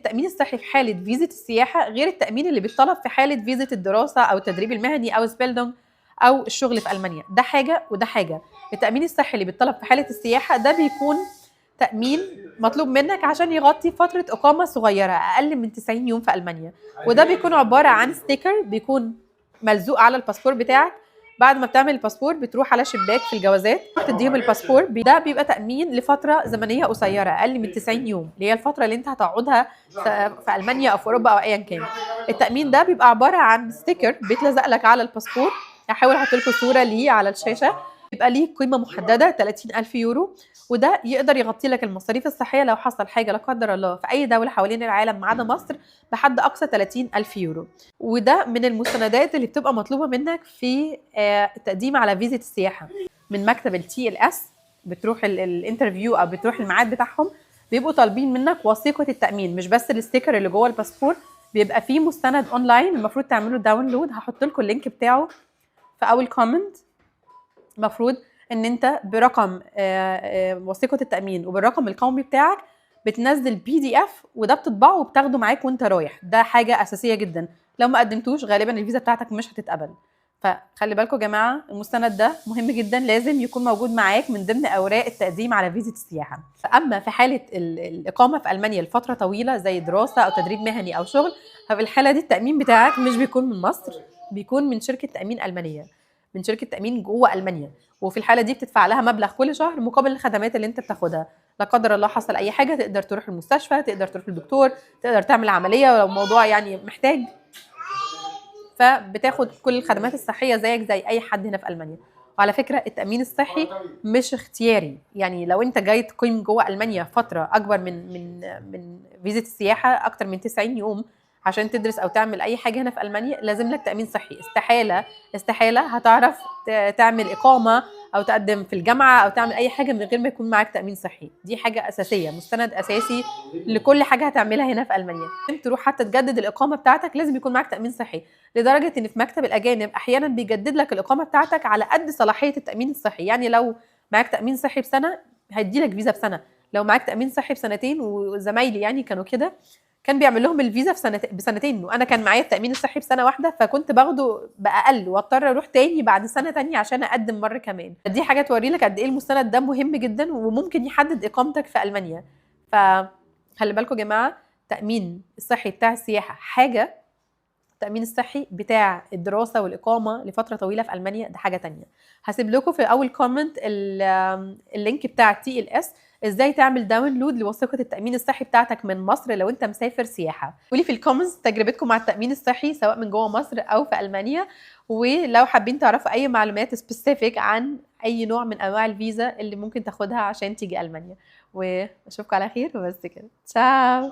التامين الصحي في حاله فيزا السياحة غير التامين اللي بيطلب في حاله فيزا الدراسة او التدريب المهني او Ausbildung او الشغل في المانيا. ده حاجة وده حاجه. التامين الصحي اللي بيطلب في حاله السياحة ده بيكون تامين مطلوب منك عشان يغطي فترة اقامه صغيرة اقل من 90 يوم في المانيا، وده بيكون عبارة عن sticker بيكون ملزوق على الباسبور بتاعك. بعد ما بتعمل الباسبور بتروح على شباك في الجوازات تديهم الباسبور. ده بيبقى تامين لفترة زمنية قصيرة اقل من 90 يوم، اللي هي الفترة اللي انت هتقعدها في المانيا او في اوروبا او ايا كان. التامين ده بيبقى عبارة عن sticker بيتلزق لك على الباسبور. هحاول احط لكم صوره ليه على الشاشه. بيبقى ليه قيمة محددة 30,000 يورو، وده يقدر يغطي لك المصاريف الصحية لو حصل حاجة لا قدر الله في اي دولة حوالين العالم ما عدا مصر بحد اقصى 30,000 يورو. وده من المستندات اللي بتبقى مطلوبه منك في التقديم على فيزا السياحة من مكتب ال TLS. بتروح ال interview او بتروح الميعاد بتاعهم، بيبقوا طالبين منك وثيقة التامين، مش بس ال sticker اللي جوه الباسبور. بيبقى فيه مستند اونلاين المفروض تعملوا download، هحط لكم ال link بتاعه في اول comment. المفروض ان انت برقم وثيقة التامين وبالرقم القومي بتاعك بتنزل PDF، وده بتطبعه وبتاخده معاك وانت رايح. ده حاجة اساسية جدا، لو ما قدمتوش غالبا الفيزا بتاعتك مش هتتقبل. فخلي بالكم يا جماعة، المستند ده مهم جدا، لازم يكون موجود معاك من ضمن اوراق التقديم على فيزا السياحة. اما في حاله الاقامة في المانيا لفترة طويلة زي دراسة او تدريب مهني او شغل، ففي الحالة دي التامين بتاعك مش بيكون من مصر، بيكون من شركة تامين المانية، من شركة تامين جوه المانيا. وفي الحالة دي بتدفع لها مبلغ كل شهر مقابل الخدمات اللي انت بتاخدها. لا قدر الله حصل اي حاجة تقدر تروح المستشفى، تقدر تروح للدكتور، تقدر تعمل عملية ولو الموضوع يعني محتاج. فبتاخد كل الخدمات الصحية زيك زي اي حد هنا في المانيا. وعلى فكرة التامين الصحي مش اختياري، يعني لو انت جاي تقيم جوه المانيا فترة اكبر من فيزا السياحة اكتر من 90 يوم عشان تدرس او تعمل اي حاجة هنا في المانيا، لازم لك تامين صحي. استحالة استحالة هتعرف تعمل اقامه او تقدم في الجامعة او تعمل اي حاجة من غير ما يكون معاك تامين صحي. دي حاجة اساسيه، مستند اساسي لكل حاجة هتعملها هنا في المانيا. تروح حتى تجدد الاقامة بتاعتك لازم يكون معاك تامين صحي، لدرجة ان في مكتب الاجانب احيانا بيجدد لك الاقامة بتاعتك على قد صلاحية التامين الصحي. يعني لو معاك تامين صحي بسنة هيدي لك فيزا بسنة، لو معاك تامين صحي بسنتين، وزمايلي يعني كانوا كده كان بيعمل لهم الفيزا في بسنتين، وانا كان معايا التامين الصحي بسنة واحدة فكنت باخده باقل واضطر اروح تاني بعد سنة تانية عشان اقدم مرة كمان. دي حاجة توري لك قد ايه المستند ده مهم جدا وممكن يحدد اقامتك في المانيا. فخلي بالكم يا جماعة، التامين الصحي بتاع السياحة حاجة، التامين الصحي بتاع الدراسة والاقامة لفترة طويلة في المانيا ده حاجة تانية. هسيب لكم في اول comment ال link بتاع TLS ازاي تعمل download لوثيقه التامين الصحي بتاعتك من مصر لو انت مسافر سياحة. قولي في ال comments تجربتكم مع التامين الصحي سواء من جوه مصر او في المانيا، ولو حابين تعرفوا اي معلومات specific عن اي نوع من انواع الفيزا اللي ممكن تاخدها عشان تيجي المانيا. واشوفكم على خير، وبس كده، تشاو.